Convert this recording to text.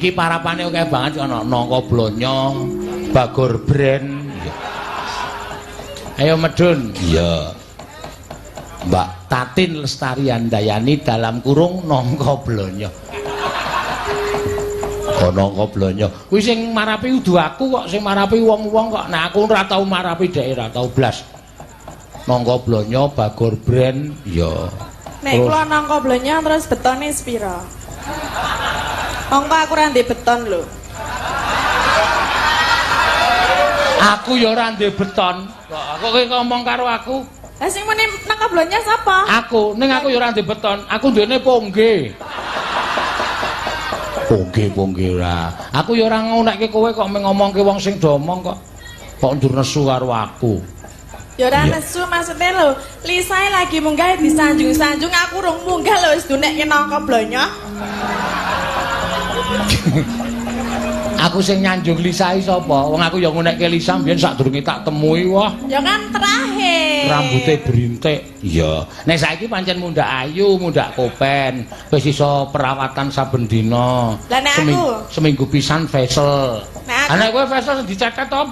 Iki parapane akeh banget ana nangka blonyo, Bagor Brand. Ayo medun. Iya. Mbak Tatin Lestari Handayani dalam kurung nangka blonyo. Oh, nangka blonyo. Kuwi sing marapi udu aku kok, sing marapi wong-wong kok. Nah, aku ora tau marapi dhek, ora tau blas. Nangka blonyo, Bagor Brand. Iya. Nek kula nangka blonyo terus betone sepira? Mongko aku ora ndek beton lho. Aku ya ora ndek beton. Kok aku kowe ngomong karo aku? Lah sing muni nangka blonyo sapa? Aku, ning aku ya ora ndek beton. Aku duwene pongge. Pongge-pongge ora. Aku ya ora ngunekke kowe kok mung ngomongke wong sing do omong kok. Kok ndur nesu karo aku. Ya ora nesu maksudnya lho, Lisae lagi munggah disanjung-sanjung, aku rung munggah lho wis dunekke nangka blonyo. Aku sing nyanjung Lisa iki sapa? Wong aku ya ngunekke Lisa mbiyen sadurunge tak temui wah. Ya kan terakhir. Rambute brintik. Iya. Nek saiki pancen mundhak ayu, mundhak kopen, wis iso perawatan saben dina. Lah nek aku? Seminggu pisan facial. Nek aku? Lah nek kowe facial dicetet apa?